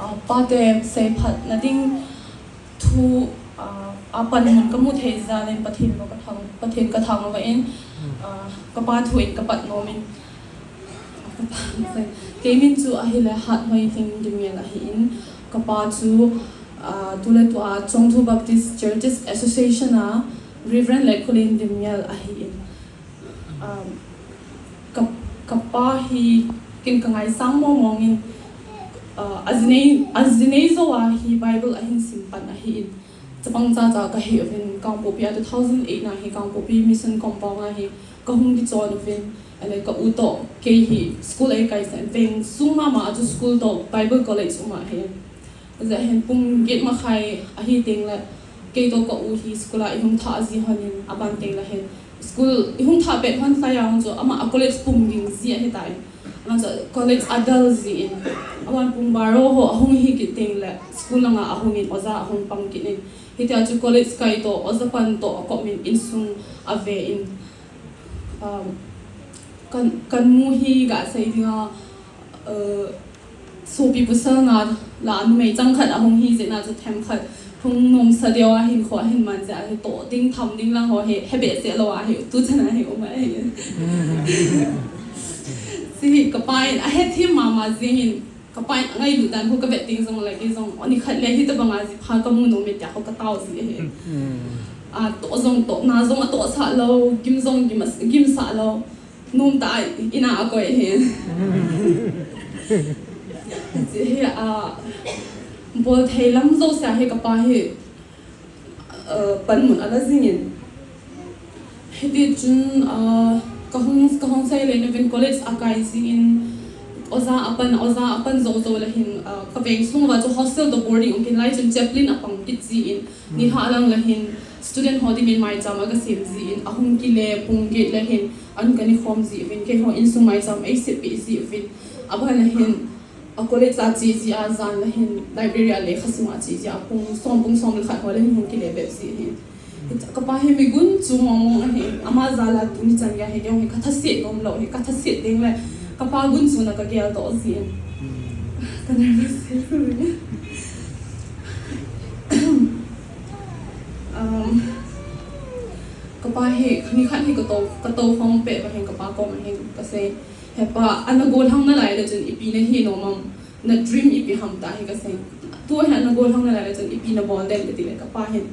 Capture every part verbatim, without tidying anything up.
Ah, pate seiphat na ding thu, ah, a panmun kamu thei jal in Pathen bou kathang, Pathen kathangvah in, ah, kapa thu in kapat nom in. Kei min chu ahile Hathoilhing Dimngel ahin, kapa chu, ah, tuletua Chongthu Baptist Churches Association a Reverend le Khulen Dimngel ahin. Um, ka, kapa hi ken kangaisang mong mong in, uh, ajinei, ajinei jou a hi Bible ahin sim pan ahin. Chapang chacha kahi uvin, Kangpokpi a two thousand eight na hi Kangpokpi Mission Compound a hi kahung kichon uvin, ale ka u toh kei hi school eikai sen, veng sung mama a chu school toh Bible College um ahi. Ajeh hin pung get makhai ahi teng le, kei toh ka u hi school a ihung thah ji hon in, aban teng le hin school ihung thah pet hon lai a hung chu, ama a college pung ging ji ahi tai. Ama chu college adal ji in, aban pung baro ho ahung hi kit teng le, school langa ahung in, oja ahung pang kit in. Hitia chu college kai toh, oja pan toh, akop in insung ave in. Um, kan, kan mu hi gasei dinga, uh, Sopi pasal nga la numei chang khat ahung hi jeh na chu themkhat hung nomsa deu a hinkho ahin man jeh a hi toh ding tham ding lang ho hi he behseh lou a hi tu chan a hi um ahi. Hiche hi kapa in ahethem mama jing in kapa in angailut dan khu kavet ding jong le kei jong nikhat le hitabang a jipha kamu nom e tia khu katao ji ahi. A toh jong toh, na jong atoh sah lou, gim jong gim, gim sah lou. Nom tah a ina akoi ahi. Hiche hi, ah, bol thei lam jouse a hi kapa hi, ah, panmun ala jing in. Hiti chun, ah, kahung, kahung sei le navin college akai jing in, oja apan, oja apan jou jou le hin, ah, kaveng sung uva chu hostel toh boarding um kit lai chun chaplain apang kit ji in. Nilhah lang le hin student ho dingin maicham aga sem ji in, ahung kile pung get le hin an kani khom ji uvin, keiho insung maicham eisem peh ji uvin. Aban le hin a college a che ji a, jan le hin library a lekha sim a che ji a, pung som, pung som le khat ho le hin hung kile bep ji hin. Kapa hi mi gunchu mong mong ahi, ama jal a tuni chan gei hi kei hi kathaset nom lou hi, kathaset ding le kapa gunchuna kagel doh ji in. Ka nervous hi. Um, kapa hi, nikhat hi katou, katou khom pet uva hin kapa koma hin kasei, "He pa, ana gollhang nalai le chun ipi nahi nom am, na dream ipi ham?" tia hi kasei. "Tua hi ana gollhang nalai le chun ipi nabol dem?" kati le kapa hin,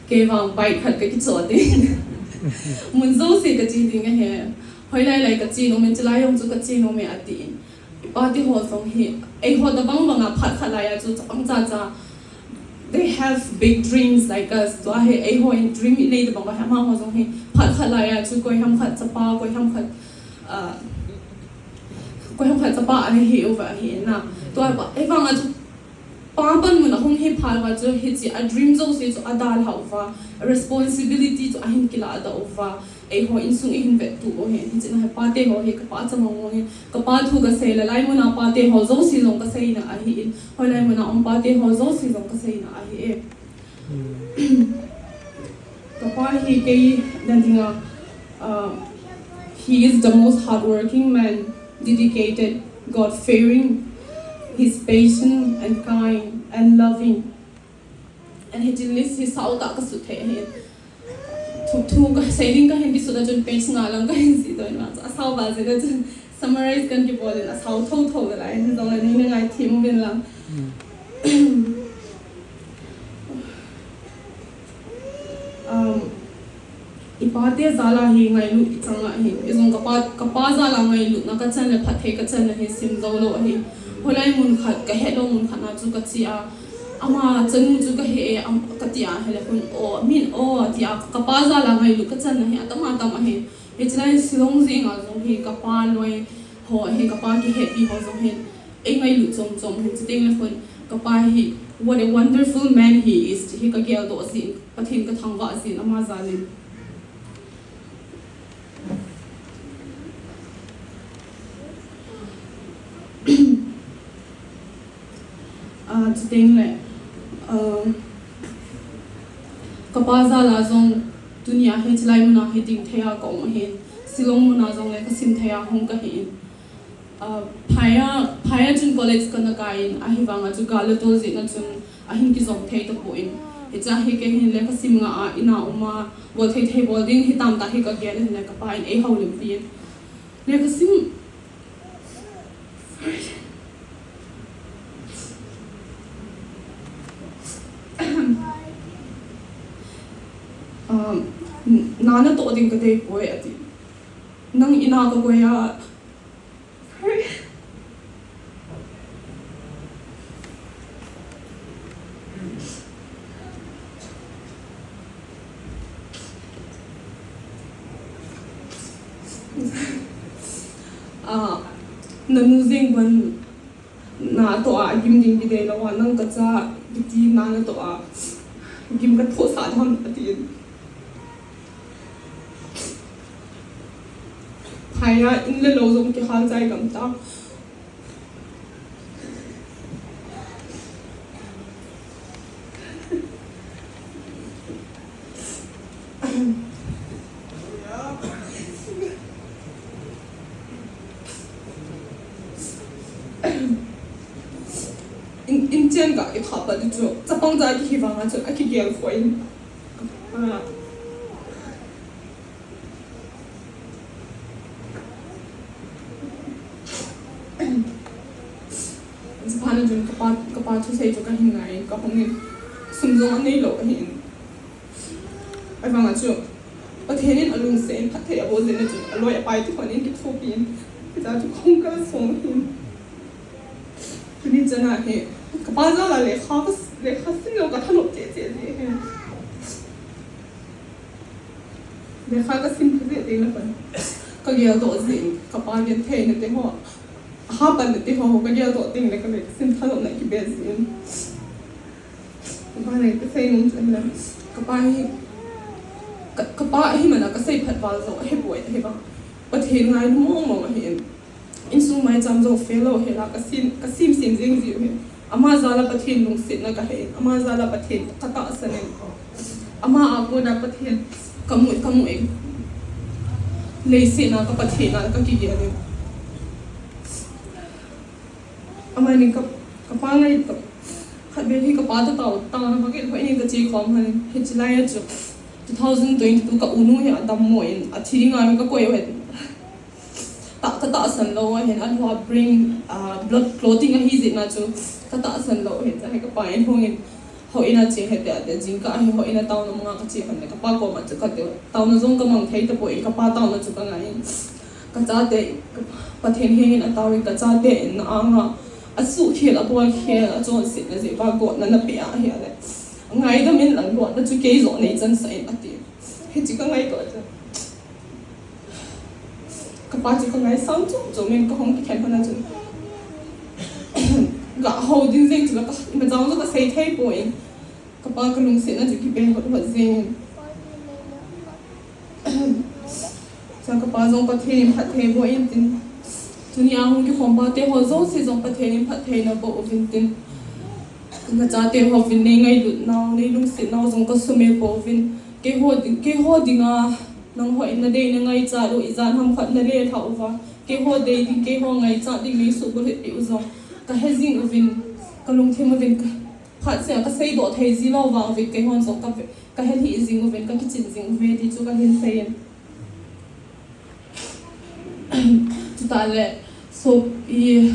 "Kei vang bike khat kakichoh ding. Mun jouse kache ding ahi. Hoilai lai kache nom em, chulai jong chu kache nom e," ati in. Ipa te ho jong hi, eiho tabang banga phat khat lai a chu chapang cha cha, they have big dreams like us. Tua hi eiho in dream inei tabang banga hi, amaho jong hi phat khat lai a chu koiham khat chapa, koiham khat, ah, koiham khat chapa ana hi uva ahi na. Tua pa, ei vang a chu Pa panmun ahung hi phat uva chu hiche a dream jouse chu adalhah uva, a responsibility chu ahin kiladoh uva, eiho insung ihin vettuh u ahin, hiche na hi pate ho hi kapa cha mong mong in, kapa thu kasei le, lai muna pate ho jouse jong kaseina ahin, hoilai muna um pate ho jouse jong kaseina ahi e. Kapa hi kei na dinga, uh, he is the most hardworking man, dedicated, God-fearing, he's patient and kind and loving. And hiche list hi sao tah kasut thei ahi. Thu, thu kasei ding kahin kisut a chun page nga lang kahin sih doh in, asao ba jeh a chun summarize kan kibol in asao thotho nalai, hijongle nei na ngaithem uvin lang. Um, ipa te jal a hi ngailut ichang ahi. Ijong kapa, kapa jal a ngailutna kachan le phatthei kachanna hi sim jou lou ahi. Hoilai mun khat, kahet lou mun khat na chu kache a, ama chanu chu kahe e, am, kati a, ahile khun, o, min o, tia, kapa jal a ngailut kachanna hi atam atam ahi. Hichelai Shillong jeng a jong hi kapa loi ho hi, kapa kihetpi ho jong hi, ei ngailut chom chom hi, chuteng le khun, kapa hi, what a wonderful man he is, ti hi kagel doh jin, Pathen kathangvah jin, ama jal in. Ah, chuteng le, ah, kapa jal a jong tunia hi chulai muna hi ding thei a ka um ahin, Shillong muna jong le kasim thei a hung kahi in. Phai a, phai a chun college kana kai in, ahivang a chu gal le tol jeh a chun ahin kijom thei tapon. Hiche hi kei hin lekhasim nga a, ina um a, bol thei thei bol ding hitam tah hi kagel in le kapa in eihoulimpi in. Lekhasim, um, na natoh ding kadei poi ati. Nang ina kakoi a, Ah, nanu jeng ban natoh a gim ding kidei lou a, nang kacha kiti na natoh a gim kathoh sah dem atin. Phai a in le lou jong kihal chai gam ta. In, in chen ka, i kha pa di chu, chapang cha kihivang a chu, akigel khoi. Ah. Chuphat a chun kapa, kapa thusei chu kahin ngai, kahung in. Sum jong anei lou ahin. Ahivang a chu, Pathen in alungset in phatthei abol jeh a chun, aloi apai te hon in kithopi in. Hitia chu kahung kal song ahin. Tuni chan a hi, kapa jal a lekha, lekha sim lou kathanop cheh cheh jeh ahi. Lekha kasim thei jeh ding le pan. Kagel doh jeh in, kapa genthei na te ho. Ahapan na te ho, kagel doh ding le kalekha sim thanop na kibe jeh in. Kapa nei kasei nom chu ahile, kapa hi, ka, kapa ahi man a kasei phat val jong ahipoi, ahivang Pathen ngailu mong mong ahin. Insung maicham jong fail lou hel a kasim, kasim sim jing jiu hin. Ama jal a Pathen lungsetna kahe in, ama jal a Pathen katahsan in. Ama a kona Pathen kamu, kamu in. Leiset a ka Pathen a kakigel in. Amani ka, kapa ngai to. Khatvei hi kapa toh tao, taona bangin hoi in kache khom hon. Hiche lai a chu two thousand twenty-two ka unu hi adammo in, athi dinga hi kakoi u ahin. Ta, katahsan lou u ahin, alua brain, ah, blood clotting ahi jeh a chu katahsan lou u ahin, chule kapa in hung in. Houin a che hite ate, jingkah hi houin a taona manga kache hon le, kapa koma chu kati, taona jong kamang thei tapoi, kapa taona chu kangai in. Kachate, ka, Pathen henga atao in, kachate in na anga asuhkhel, abolkhel, achonsetna jeh uva gotna napeh ahile, ngaidam in lang, gotna chu kei joh nei chansah in ati. Hiche kangaito chu. Kapa chu kangaisang chom chom in kahung kikhen hon a chun. Gahou ding jeng chu la ka, ima jong chu kasei thei poi. Kapa kalungsetna chu kibe hot hot jeng in. Chua kapa jong Pathen in phatthei boh in tin. Tunia hung kikhom pate ho jouse jong Pathen in phatthei naboh uvin tin. Nachate hovin nei ngailut nau, nei lungset nau jong kasumil pouvin. Keiho ding, keiho dinga Nangho in nadei nangaichat u, ijat ham khat nalelhah uva, keiho dei ding, keiho ngaichat ding neisuh bulhit peh u jong kahe jing uvin, kalungthim uvin, ka, phatseh a kaseidoh thei ji lou vang uvin, keihon jong ka, kahe lhih jing uvin, kakichin jing uve ti chu kahin sei in. Chutah le, so, i,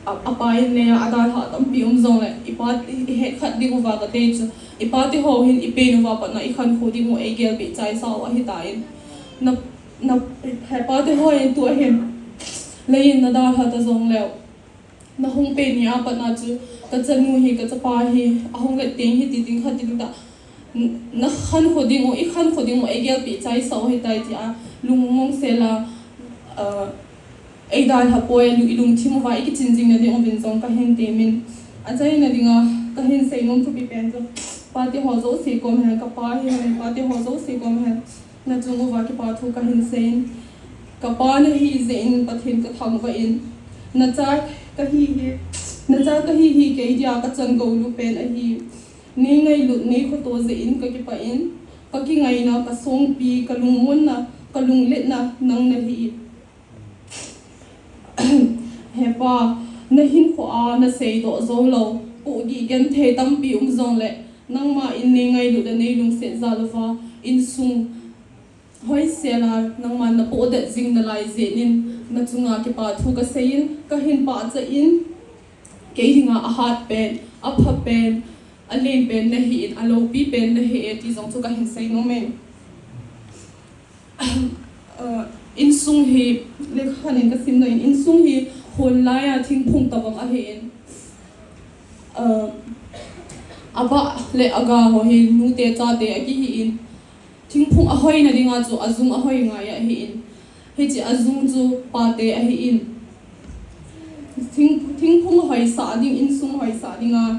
a, apa in le adalhah tampi um jongle, ipa, i, ihet khat ding uva kadei chu, ipate ho hin ipen uva patna ikhankho ding u eigelpeh chaisa u ahitan. Na, na, hepate ho in tua hin, lei in nadalha ta jongleu, nahung pen ni a patna chu, kachanu hi, kachapa hi, ahung let teng hi, ti ding kha, ti ding ta, nakhankho ding u, ikhankho ding u eigelpeh chaisa u ahitai tia, lungmong sela, ah, eidalha poi, lu, ilungthim uva ikichin jing nading uvin jong kahin temin. Achaina dinga, kahin seinom thupi pen chu, pate ho jouse kom hen, kapa hi hen, pate ho jouse kom hen, nachung uva kipa thu kahin seiyin. Kapa nahi jeh in Pathen kathangvah in. Nacha kahi hi, nacha kahi hi kei dia kachan golu pen ahi. Nei ngailut, nei khoto jeh in kakipah in. Kakingaina, kasongpi, kalungmonna, kalungletna, nang nahi. Hepa, nahinkhoa naseidoh jou lou pohgih genthei tampi um jongle, nangma in neingailut le neilungset jal uva, insung hoisel a nangman napohdet jing nalai jeh in, nachunga kipa thu kaseiyin, kahin pachat in, kei dinga ahat pen, apha pen, alen pen nahin, aloupi pen nahi e ti jong chu kahin seinom e. Insung hi, lekha khat in kasimdoh in, insung hi hon laiya thingphung tabang ahin, abah le aga ho hi nute chate akihin, thingphung ahoina dinga chu ajung ahoi ngai ahin, hiche ajung chu pate ahin. Thingphung hoisah ding, insung hoisah dinga,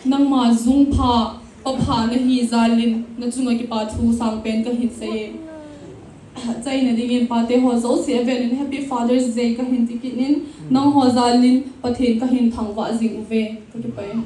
nangma jung pha, pa pha nahi jal in, nachunga kipa thu sangpen kahin seiye. Achaina dingin pate ho jouse avel in Happy Father's Day kahin tikit in, nangho jal in Pathen kahin thangvah jing uve, kakipah e.